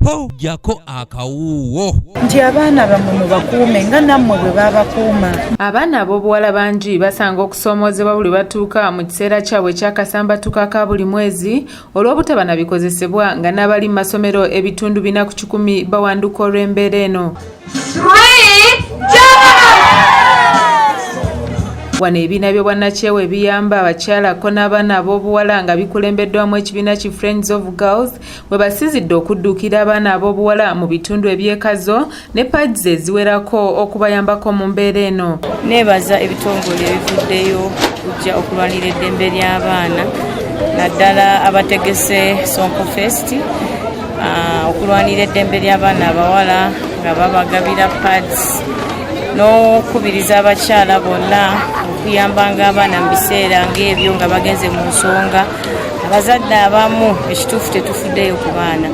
Ho, jjako akawuuwo. Nti abaana bammwe mubakuume nga nammwe bwe babakuuma. Abaana ab'obuwala bangi basanga okusoomoozebwa buli batuuka mu kiseera kyabwe eky'akasambatuka ka buli mwezi olw'obutaba na bikozesebwa, nga n'abali mu masomero 4% bawanduka olw'embeera eno. Wano ebibiina by'obwannakyewa ebiyamba abakyala ko n'abaana ab'obuwala nga bikulembeddwamu ekibiina ki Friends of Girls we basinzidde okudduukira abaana ab'obuwala mu bitundu eby'ekazo ne pads eziwerako okubayambako mu mbeera eno. Neebaza ebitongole ebivuddeyo okujja okulwanira eddembe ly'abaana, naddala abategese Sonko Fest, okulwanira eddembe ly'abaana abawala nga babagabira pads n'okukubiriza abakyala bonna okuyambanga abaana mu biseera ng'ebyo nga bagenze mu nsonga. Abazadde abamu ekituufu tetufuddeyo ku baana.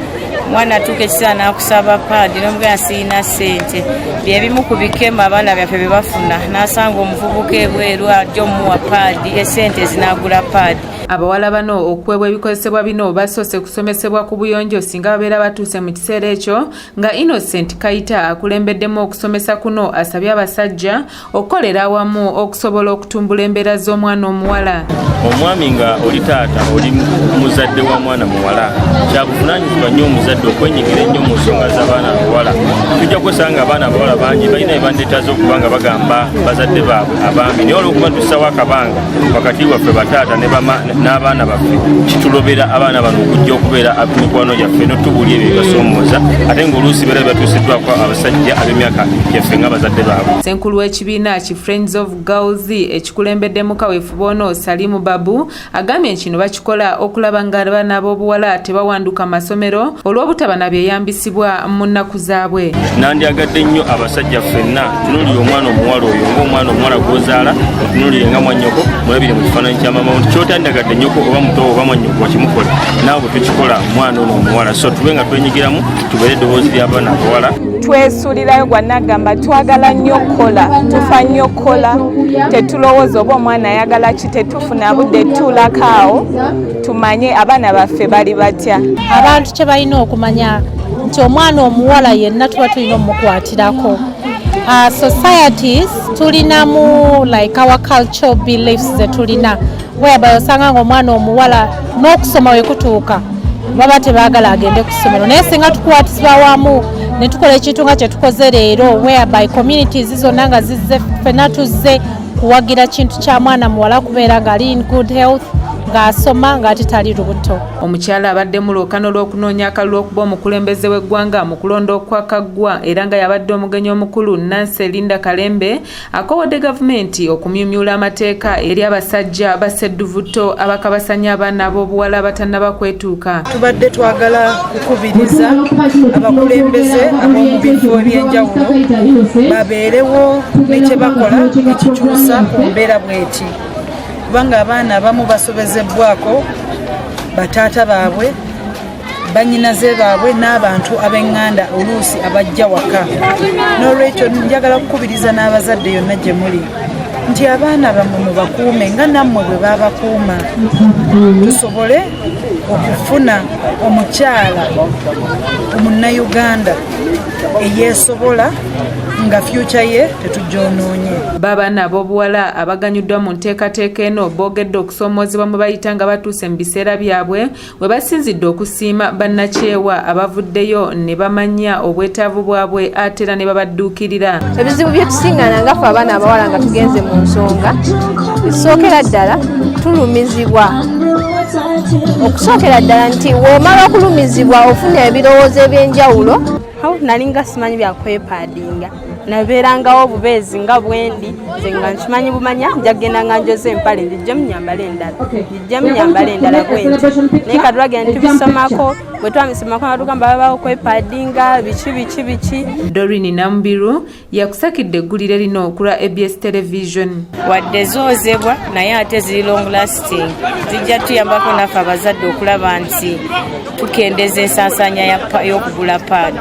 Omwana atuuka ekiseera n'akusaba pad n'omugamba, "Siyina ssente." Byebimu ku bikemo abaana byaffe bye bafuna, n'asanga omuvubuka ebweru ajja omuwa pad, esente ezinaagula pad. Abawala bano okuweebwa ebikozesebwa bino basoose kusomesebwa ku buyonjo singa babeera batuuse mu kiseera ekyo, nga Innocent Kayita akulembeddemu okusomesa kuno asabye abasajja okukolera awamu okusobola okutumbula embeera z'omwana omuwala. Omwami nga oli taata, oli muzadde wa mwana muwala, kyakuvunanyizibwa nnyo omuzadde okwenyigira ennyo mu nsonga z'abaana abawala. Tujja kwesanga abaana abawala bangi balina ebandetaaza okuba nga bagamba bazadde baabwe abaami, naye olwokuba tussawo akabanga wakati waffe bataata n'abaana baffe, kitulobera abaana bano okujja okubeera mikwano gyaffe notubuulya ebyo ebibasoomooza, ate ng'oluusi beera bibatuusiddwako abasajja ab'emyaka gyaffe nga bazadde baabwe. Ssenkulu w'ekibiina ki Friends of Girls ekikulembeddemu kaweefube ono, Salimu Babu, agambye nti kino bakikola okulaba nga abaana ab'obuwala tebawanduka masomero olw'obutaba na byeyambisibwa mu nnaku zaabwe. Nandyagadde nnyo abasajja ffenna tunuulire omwana omuwala oyo ng'omwana omuwala gw'ozaala, otunuulire nga mwannyoko, mulabire mu kifaananyi kya maama wo, nti kyotandyagadde nnyoko oba muto oba mwannyoko wakimukole, naawe bwe tukikola mwana ono omuwala. So tube nga twenyigiramu, tubeere eddoboozi ly'abaana abawala. Twesuulirayo gwa nagamba, twagala nnyo okukola, tufa nnyo okukola, tetulowooza oba omwana ayagala ki, tetufuna budde tuulako awo tumanye abaana baffe bali batya. Abantu kye balina okumanya nti omwana omuwala yenna tuba tulina omukwatirako. Societies tulinamu like our cultural beliefs zetulina, whereby osanga nga omwana omuwala n'okusoma we kutuuka baba tebaagala agende ku ssomero. Naye singa tukwatisibwa wamu ne tukola ekintu nga kyetukoze leero, whereby communities zonna nga zizze, ffenna tuzze kuwagira kintu kya mwana muwala kubeera ng'ali in good health, ng'asoma, ng'ate tali lubuto. Omukyala abadde mu lwokano lw'okunoonya akalulu okuba omukulembeze w'eggwanga mu kulonda okwakaggwa, era nga yabadde omugenyi omukulu, Nancy Linda Kalembe, akoowodde gavumenti okumyumyula amateeka eri abasajja bassedduvuto abakabasanya abaana ab'obuwala abatannaba kwetuuka. Tubadde twagala kukubiriza abakulembeze ab'omu bifo ebyenjawulo babeerewo ne kye bakola ekikyusa ku mbeera bweti, kubanga abaana abamu basobezebbwako bataata baabwe, banyinaze baabwe n'abantu ab'eŋŋanda oluusi abajja waka. N'olwekyo njagala kukubiriza n'abazadde yonna gye muli nti abaana bammwe mubakuume nga nammwe bwe babakuuma, tusobole okufuna omukyala omunnayuganda eyeesobola nga future ye tetugyonoonye. Babaana ab'obuwala abaganyuddwa mu nteekateeka eno boogedde okusoomoozebwa mwe bayita nga batuuse mu biseera byabwe, we basinzidde okusiima bannakyewa abavuddeyo ne bamanya obwetaavu bwabwe ate era ne babadduukirira. Ebizibu bye tusiŋŋana nga ffe abaana abawala nga tugenze mu nsonga, ekisookera ddala tulumizibwa. Okusookera ddala nti w'omala okulumizibwa ofuna ebirowoozo ebyenjawulo. Nalinga simanyi byakwepaadinga, nabeerangawo obubeezi nga bwendi nze nga nkimanyi bumanya njagenda nga njoza empale, njijjemu nyambale endala, njijjemu nyambale endala, bwenti. Naye katulagenda tubisomako, bwe twabisomako nga tugamba babawo kwepaadinga biki biki biki. Dorin Nambiru yakusakidde eggulire lino ku lwa ABS Television. Wadde zoozebwa, naye ate ziri long lasting, zijja tuyambako naffe abazadde okulaba nti tukendeza ensaasaanya y'okugula pad.